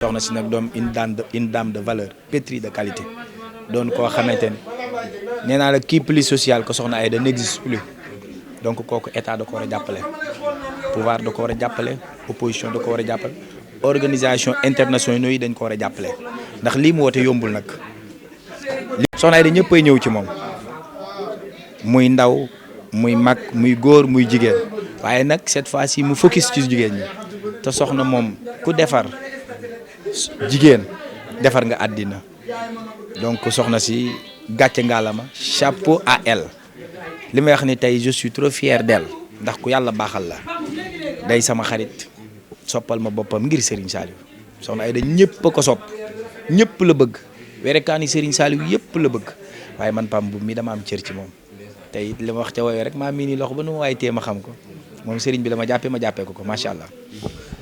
soxna si nag doom une dame de valeur pétrie de qualité doon koo xamante ni nee naa la kii plus social que soxna Aïda n'existe plus donc kooku état da ko war a jàppale pouvoir da ko war a jàppale opposition da ko war a jàppale organisation internationaux yi dañ ko war a jàppale ndax lii mu woote yombul nag soxna Aïda ñëppay ñëw ci moom muy ndaw muy mag muy góor muy jigéen waaye nag cette fois-ci mu focus ci jigéen ñi te soxna moom ku defar jigéen defar nga àddina donc soxna si gàcce ngaalama chapeau à elle li may wax ni tey je suis trop fier d'elle ndax ku yàlla baaxal la day sama xarit soppal ma boppam ngir Serigne Saliou soxna Aïda ñëpp a ko sopp ñëpp la bëgg werekaani Serigne Saliou yëpp la bëgg waaye man Pam bu mi dama am cër ci moom tey li ma wax ca woyoo rek maa mii nii loxo ba nu ma waaye tee ma xam ko moom Serigne bi la ma jàppee ko macha allah.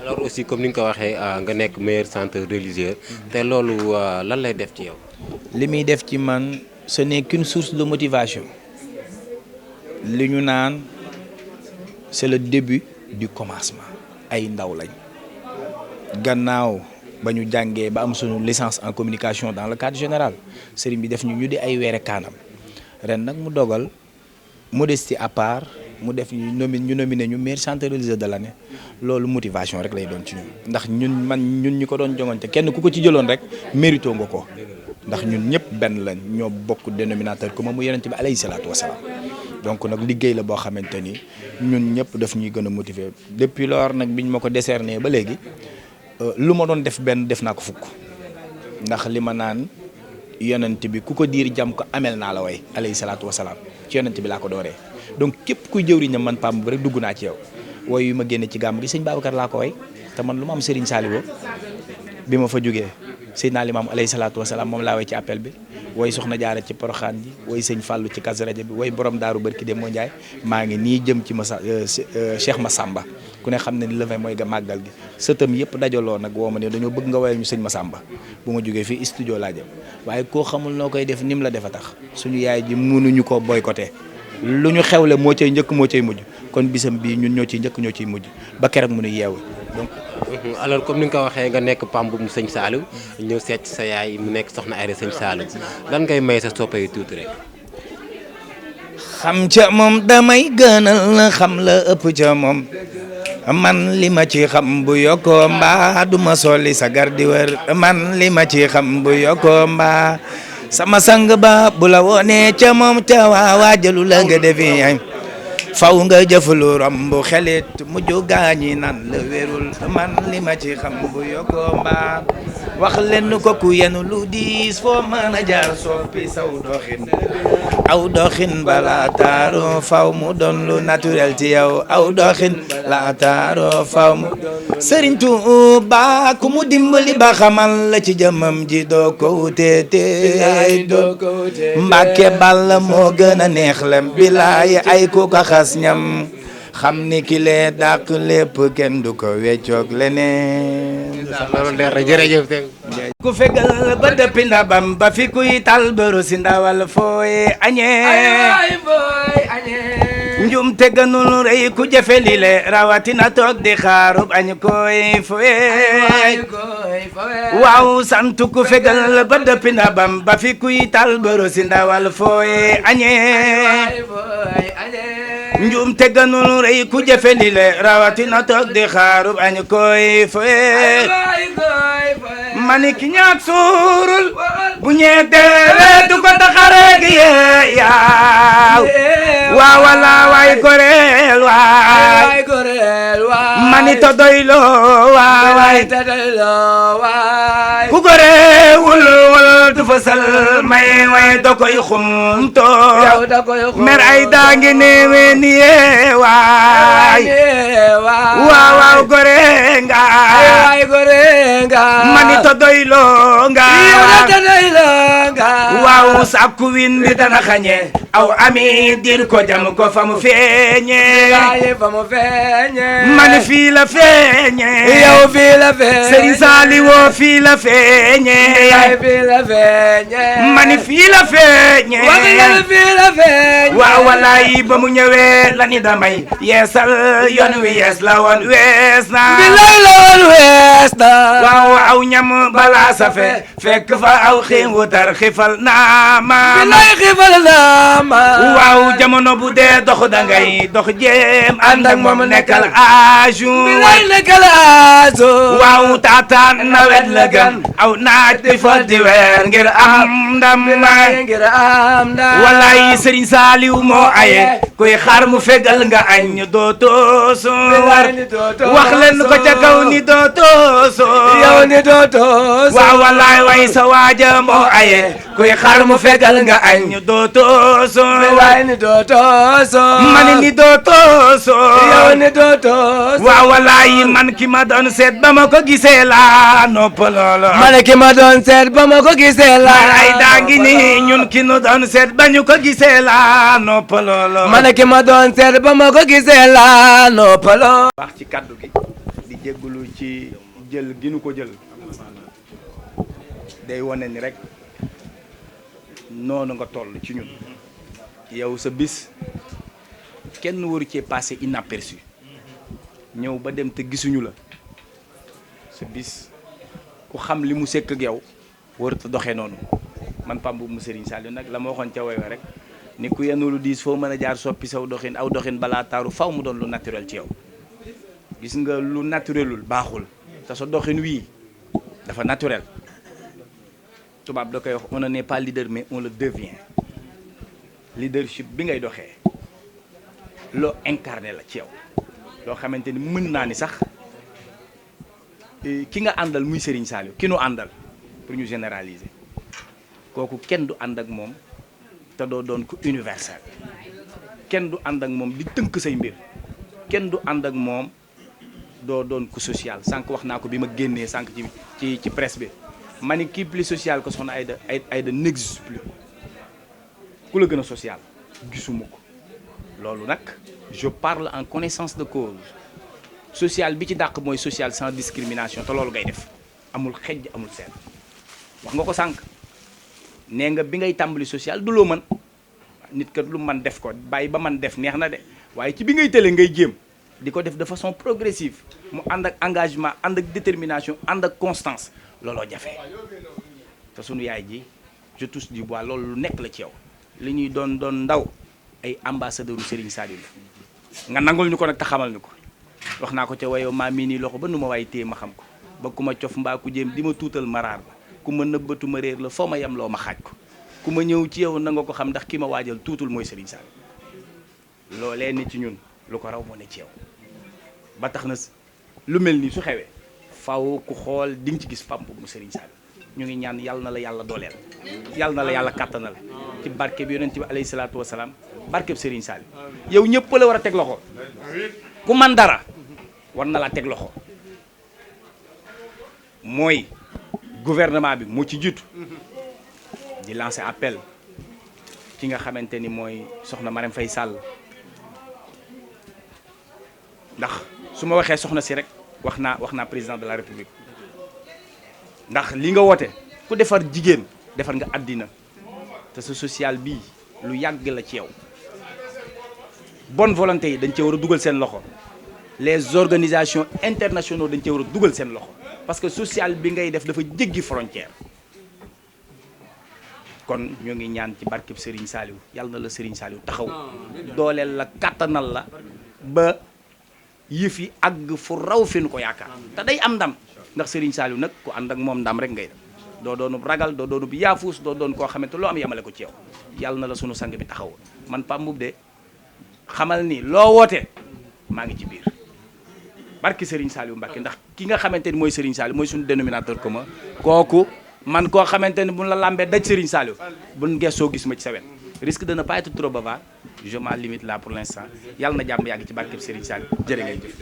alors aussi comme ni nga ko waxee nga nekk meilleur centre religieux te loolu lan lay def ci yow. li muy def ci man ce n'est qu'une source de motivation li ñu naan c'est le début du commencement ay ndaw lañ gannaaw ba ñu jàngee ba am sunu licence en communication dans le cadre général Serigne bi def ñu di ay weere kaanam ren nag mu dogal modestie à part mu def ñu nominé ñu meilleur centre religieux de l'année loolu motivation rek lay doon ci ñun ndax ñun ñi ko doon jongante kenn ku ko ci jëloon rek mérito nga ko ndax ñun ñëpp benn lañ ñoo bokk dénominateur commun mu yonent bi alayhi salaatu wasalaam donc nag liggéey la boo xamante ni ñun ñëpp daf ñuy gën a motiver depuis lors nag biñ ma ko décerné ba léegi lu ma doon def benn def naa ko fukk ndax li ma naan yonent bi ku ko diir jam ko amel naa la way alayhi salaatu wasalaam ci yonent bi laa ko dooree donc képp kuy jëwriñam man Pam bu rek dugg naa ci yow woy yu ma génne ci gàmm gi sëñ Babacar laa ko way te man lu ma am Serigne Saliou bi ma fa jógee Seydina Limaamu alayhi salaatu wasalaam moom laa way ci appel bi woy soxna Jaara ci Poroxaan ji woy sëñ Fallou ci Kazu Rajab bi woy borom daaru barki dem moo Njaay maa ngi nii jëm ci Cheikh Massamba ku ne xam ne ni le 20 mooy ga màggal gi sëtam yëpp dajaloo nag woo ma ne dañoo bëgg nga woyal ñu sëñ Massamba bu ma jógee fii studio laa jëm waaye koo xamul noo koy def nim la defa tax suñu yaay ji mënuñu ko boycotté lu ñu xewle moo cay njëkk moo cay mujj kon bisam bii ñun ñoo ciy njëkk ñoo ciy mujj ba keroog mu nu yeewu donc. alors comme ni nga ko waxee nga nekk Pam bu mu sëñ Saliou ñëw seet sa yaay mu nekk soxna Aïda sëñ Saliou lan ngay may sa soppe yu tuuti rek. xam ca moom damay gënal xam la ëpp ca moom man li ma ci xam bu yokkoo mbaa du ma soli sa gar di wër man li ma ci xam bu yokkoo mbaa sama sang ba bu la woonee ca moom te waajalu la nga defi ay faw nga jëfalu romb xelit mujj gaañi nan la wérul man li ma ci xam bu yokkoo mbaa wax leen ko ku yenu lu diis foo mën a jaar soppi saw doxin aw doxin bala taaro faw mu doon lu naturel ci yow aw doxin la taaro faw mu Serigne Touba ku mu dimbali ba xamal la ci jëmam ji doo ko wute te Mbàkke Balla moo gën a neex lem bilaay ay ku ko xas ñam xam ni ki lee dàq lépp kenn du ko weccoog leneen. loolu leer na jërëjëf. ku fegal ba dëppi ndabam ba fi kuy tal bëru si ndawal fooy añee njum te gënul rëy ku jëfe lile rawatina toog di xaarub añ koy fooy waaw sant ku fegal ba dëppi ndabam ba fi kuy tal bëru si ndawal fooy añee njum te gënul rëy ku jëfe lile rawatina toog di xaarub añ koy fooy mani ki ñaak suurul bu ñeetee du ko taxaree gi yaaw waaw wala waay goreel waay mani to doylo waay ku goreewul wal du fasal may way da koy xumto mer ay daangi neewe niye waay waaw gore nga mani to doylo nga waaw waaw sàkku win bi dana xañe aw ami dir ko jam ko fa mu feeñe man fii la feeñe yow fii la feeñe Serigne Saliou fii la feeñe fii la feeñe man fii la feeñe wax nga fii la feeñe waaw wallaay ba mu ñëwee la ni damay yeesal yoon wi yees la woon wees na bilay la woon wees na waaw aw ñam balaa safe fekk fa aw xiin wu tar xifal naa ma bilay xifal naa ma waaw jamono bu dee dox dangay dox jéem ànd ak moom nekkal aaju bilay nekkal aaju waaw taataan nawet la gan aw naaj di fal di weer ngir am ndam ngir am ndam wallaay Serigne Saliou moo aye kuy xaar mu fegal nga añ dootoo soor wax leen ko ca kaw ni dootoo soor yow ni dootoo soor waaw wallaay way sa waaja moo aye kuy xaar mu fegal nga añ dootoo soor waay ni dootoo soor man ni dootoo soor yow ni dootoo soor waaw wallaay man ki ma doon seet ba ma ko gisee laa noppaloo man ki ma doon seet ba ma ko gisee laa ay daa ngi ni ñun ki nu doon seet ba ñu ko gisee laa noppaloo man ki ma doon seet ba ma ko gisee laa noppaloo wax ci kaddu gi di jéggulu ci jël gi nu ko jël day wane ni rek noonu nga toll ci ñun yow sa bis kenn waru cee passé inaperçu ñëw ba dem te gisuñu la sa bis ku xam li mu sekk ak yow warut a doxee noonu man Pape Mboup mu Serigne Saliou nag la ma waxoon ca woy wa rek ni ku yenn lu diis foo mën a jaar soppi saw doxin aw doxin balaa taaru faw mu doon lu naturel ci yow gis nga lu naturelul baaxul te sa doxin wii dafa naturel tubaab da koy wax on n'est pas leader mais on le devient leadership bi ngay doxee loo incarné la ci yow loo xamante ni mën naa ni sax ki nga àndal muy Serigne Saliou ki nu àndal pour ñu généraliser kooku kenn du ànd ak moom te doo doon ko universel kenn du ànd ak moom di tënk say mbir kenn du ànd ak moom doo doon ko social sànq wax naa ko bi ma génnee sànq ci presse bi ma ni kii plus social que soxna Aïda n'existe plus ku la gën a social gisuma ko loolu nag je parle en connaissance de cause social bi ci dàq mooy social sans discrimination te loolu ngay def amul xejj amul seen wax nga ko sànq nee nga bi ngay tàmbali social du loo mën nit kat lu man def ko bàyyi ba man def neex na de waaye ci bi ngay tële ngay jéem di ko def de façon progressive mu ànd ak engagement ànd ak détermination ànd ak constance looloo jafe te sunu yaay ji je touche du bois loolu lu nekk la ci yow li ñuy doon ndaw ay ambassadeur u Serigne Saliou la nga nangul ñu ko nag te xamal ñu ko wax naa ko ca wayoo maa mii nii loxo ba nu ma waay téye ma xam ko ba ku ma cof mbaa ku jéem di ma tuutal maraar ba ku ma nëbbatu ma réer la foo ma yem loo ma xaaj ko ku ma ñëw ci yow na nga ko xam ndax ki ma waajal tuutul mooy Serigne Saliou loolee ne ci ñun lu ko raw moo ne ci yow ba tax na lu mel nii su xewee faw ku xool di nga ci gis Pape Mboup mu Serigne Saliou ñu ngi ñaan yàlla na la yàlla dooleel yàlla na la yàlla kàttanal ci barke bi yonent bi alayhi salaatu wasalaam barke bi Serigne Saliou yow ñëpp la war a teg loxo ku man dara war na la teg loxo mooy gouvernement bi moo ci jiitu di lancer appel ki nga xamante ni mooy soxna Marème Faye Sall ndax su ma waxee soxna si rek wax naa président de la république ndax li nga woote ku defar jigéen defar nga àddina te sa social bii lu yàgg la ci yow bonne volonté yi dañ cee war a dugal seen loxo les organisations internationaux dañ cee war a dugal seen loxo parce que social bi ngay def dafa jéggi frontière kon ñoo ngi ñaan ci barkeb Serigne Saliou yàlla na la Serigne Saliou taxaw dooleel la kàttanal la ba yëf yi àgg fu raw fi nu ko yaakaar te day am ndam ndax Serigne Saliou nag ku ànd ak moom ndam rek ngay def doo doonub ragal doo doonub yaafuus doo doon koo xamante loo am yemale ko ci yow yàlla na la sunu sang bi taxaw man Pape Mboup de xamal ni loo woote maa ngi ci biir barki Serigne Saliou Mbacké ndax ki nga xamante ni mooy Serigne Saliou mooy suñu dénominateur commun kooku man koo xamante ni buñ la lambee daj Serigne Saliou buñ gëstoo gis ma ci sa wet risque de ne pas être trop bavard je m'en limite là pour l'instant yàlla na jàmm yàgg ci barkeb Serigne Saliou jërë ngay jëf